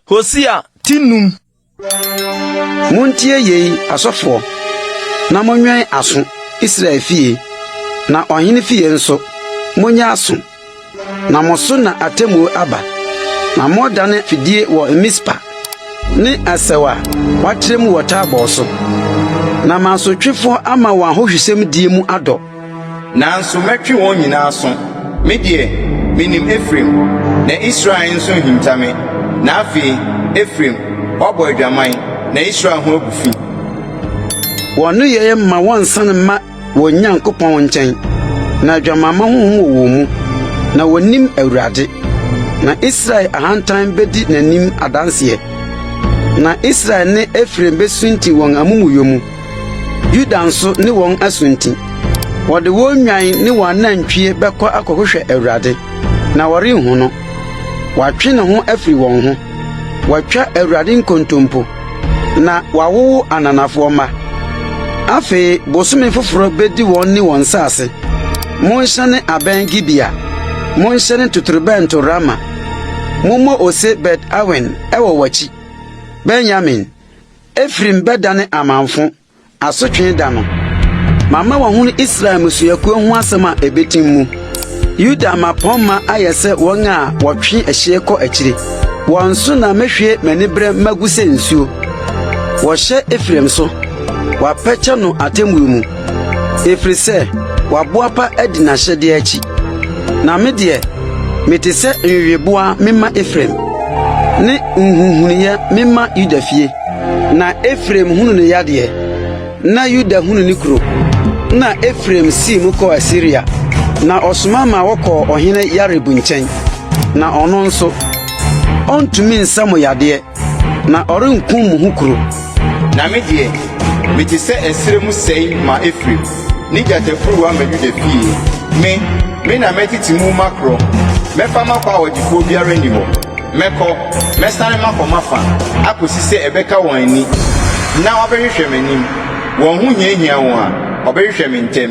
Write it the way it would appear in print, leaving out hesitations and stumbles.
Hosea ti num. Montie yei, asɔfoɔ, na monwɛn aso, Israel fie, na ɔhene fie nso, monyɛ aso, na mo so na atemmuo aba, na moredane fidie wɔ Mispa ne asau a wɔatrɛ mu wɔ Tabor so, na mansotwefoɔ ama wɔn ahohwisɛmdie mu adɔ. Nanso mɛtwe wɔn nyinaa aso. Me deɛ, minim Efraim, na Israel nso nhinta me. Na afei, Efraim, woabɔ adwaman, na Israel ho agu fi. Wɔn nneyɛe mma wɔnsan mma wɔn Nyankopɔn nkyɛn, na adwamammɔ honhom wɔ wɔn mu, na wonnim Awurade. Na Israel ahantan bedi n'anim adanse, na Israel ne Efraim besunti wɔn amumɔyɛ mu. Yuda nso ne wɔn asunti. Wɔde wɔn nnwan ne wɔn anantwie bɛkɔ akɔhwehwɛ Awurade, na wɔrenhu no. Watwe ne ho afiri wɔn ho. Watwa Awurade nkontompo, na wawowo ananafoɔ mma. Afei bosome foforo bedi wɔn ne wɔn nsase. Monhyɛne abɛn Gibea, monhyɛne totorobɛnto Rama. Mommɔ ose Bet-Awen wɔ w'akyi, Benyamin. Efraim bɛdane amamfo, asotwe da no. Mama wɔahunu Israel mmusuakuo ho asɛm a ebetim mu. Yuda mmapɔmma ayɛ sɛ wɔn a wɔtwe ɛhyeɛ kɔ akyire. Wɔn so na mehwie m'aniberɛ magu sɛ nsuo. Wɔhyɛ Efraim so, wɔapɛkyɛ no atemmuo mu, ɛfiri sɛ waboapa adi n'ahyɛdeɛ akyi. Na me deɛ, mete sɛ nweweboaa mema Efraim, ne nhuhuiɛ mema Yuda fie. Na Efraim hunu ne yadeɛ, na Yuda hunu ne kuro. Na Efraim sii mu kɔɔ Asiria, na ɔsoma ma wɔkɔɔ ɔhene Yareb nkyɛn. Na ɔno nso, ɔntumi nsa mo yadeɛ, na ɔrenkum mo ho kuro. Na me deɛ, mete sɛ ɛserɛ mu sɛe ma Efraim, ne gyatakuruwa ma Yuda fie. Me, me na mɛtete mu makorɔ, mɛfa makɔ a ɔgyefoɔ biara nni hɔ. Mɛkɔ, mɛsane makɔ m'afa, akosi sɛ ɛbɛka wɔn ani, na wɔabɛhwehwɛ m'anim. Wɔn ho hiahia wɔn a, wɔbɛhwehwɛ me ntɛm.